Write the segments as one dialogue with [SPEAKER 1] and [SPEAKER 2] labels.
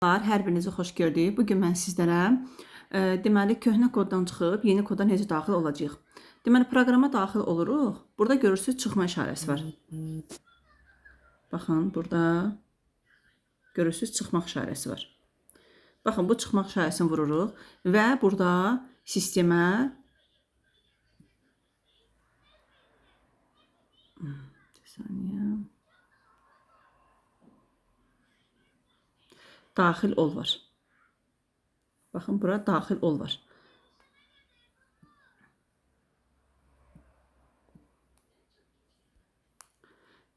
[SPEAKER 1] Hər birinizi xoş gördük. Bu gün mən sizlərə deməli köhnə koddan çıxıb yeni koda necə daxil olacağıq. Deməli proqrama daxil oluruq. Burada görürsüz çıxma işarəsi var. Baxın, burada görürsüz çıxmaq işarəsi var. Baxın, bu çıxmaq işarəsini vururuq və burada sistemə bir saniyə. Daxil ol var. Baxın, bura daxil ol var.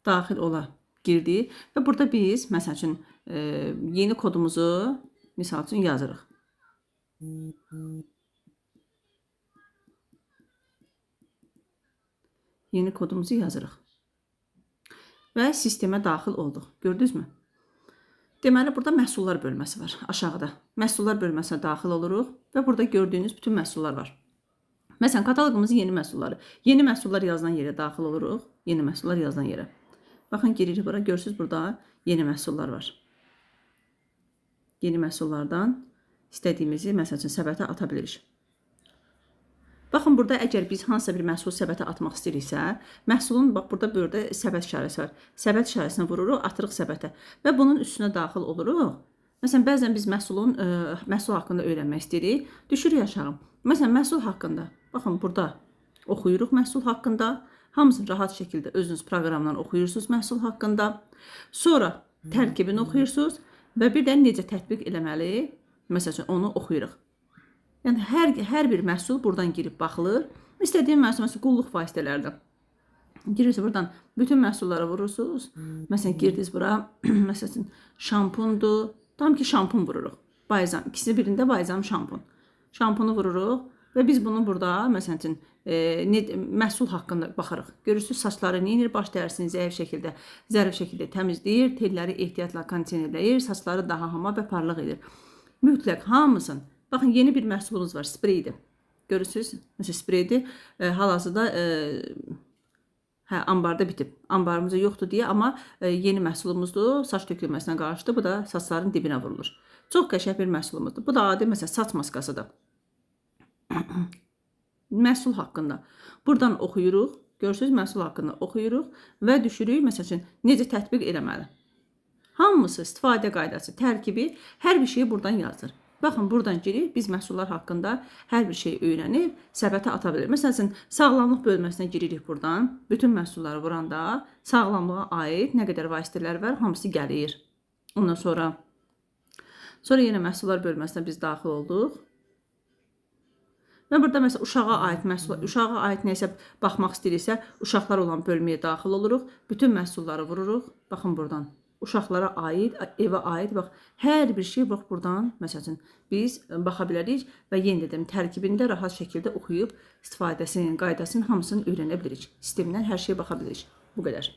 [SPEAKER 1] Daxil ola girdik və burada biz məsəl üçün yeni kodumuzu misal üçün yazırıq. Yeni kodumuzu yazırıq. Və sistemə daxil olduq. Gördünüzmü? Deməli, burada məhsullar bölməsi var aşağıda. Məhsullar bölməsinə daxil oluruq və burada gördüyünüz bütün məhsullar var. Məsələn, kataloqumuzun yeni məhsulları. Yeni məhsullar yazılan yerə daxil oluruq. Yeni məhsullar yazılan yerə. Baxın, giririk bura. Görürsünüz, burada yeni məhsullar var. Yeni məhsullardan istədiyimizi, məsəl üçün, səbətə ata bilirik. Baxın, burada əgər biz hansısa bir məhsul səbətə atmaq istəyiriksə, məhsulun, bax, burada səbət işarəsi var. Səbət işarəsini vururuq, atırıq səbətə və bunun üstünə daxil oluruq. Məsələn, bəzən biz məhsul haqqında öyrənmək istəyirik, düşürük aşağı. Məsələn, məhsul haqqında, baxın, burada oxuyuruq məhsul haqqında. Hamısını rahat şəkildə özünüz proqramdan oxuyursunuz məhsul haqqında. Sonra tərkibini oxuyursunuz və bir də necə tətbiq eləməli, məsəl üçün, onu oxuyuruq. Yəni, hər bir məhsul buradan girib baxılır. İstədiyim məhsul, məsələn, qulluq vasitələrdə. Girirsiniz buradan, bütün məhsullara vurursunuz. Məsələn, girdiniz bura, məsəl üçün, şampundur. Tam ki, şampun vururuq. Bayzam, ikisi birində bayzam şampun. Şampunu vururuq və biz bunu burada, məsəl üçün, məhsul haqqında baxırıq. Görürsünüz, saçları nə edir? Baş dərisini zəif şəkildə, zərif şəkildə təmizləyir, telləri ehtiyatla kondisionerləyir, saçları daha hama və parlaq edir. Mütləq hamısın. Baxın, yeni bir məhsulumuz var, spreydir. Görürsünüz, məsələn, spreydir. Hal-hazırda ambarda bitib. Ambarımızda yoxdur deyə, amma yeni məhsulumuzdur. Saç tökülməsinə qarşıdır. Bu da saçların dibinə vurulur. Çox qəşəng bir məhsulumuzdur. Bu da adi, məsələn, saç maskasıdır. Məhsul haqqında. Buradan oxuyuruq. Görürsünüz, məhsul haqqında oxuyuruq və düşürük, məsəl üçün, necə tətbiq eləməli. Hamısı istifadə qaydası, tərkibi, hər bir şeyi buradan yazır. Baxın, buradan girib biz məhsullar haqqında hər bir şey öyrənib səbətə ata bilirik. Məsəl üçün, sağlamlıq bölməsinə giririk buradan. Bütün məhsulları vuranda sağlamlığa aid nə qədər vasitələr var, hamısı gəlir. Ondan sonra yenə məhsullar bölməsinə biz daxil olduq. Və burada məsələn, uşağa aid məhsul, uşağa aid nəyisə baxmaq istəyiriksə, uşaqlar olan bölməyə daxil oluruq. Bütün məhsulları vururuq. Baxın buradan. Uşaqlara aid, evə aid, bax, hər bir şey bax buradan, məsəl üçün, biz baxa bilərik və yenə dedim, tərkibində rahat şəkildə oxuyub istifadəsinin, qaydasının hamısını öyrənə bilirik. Sistemdən hər şeyə baxa bilirik. Bu qədər.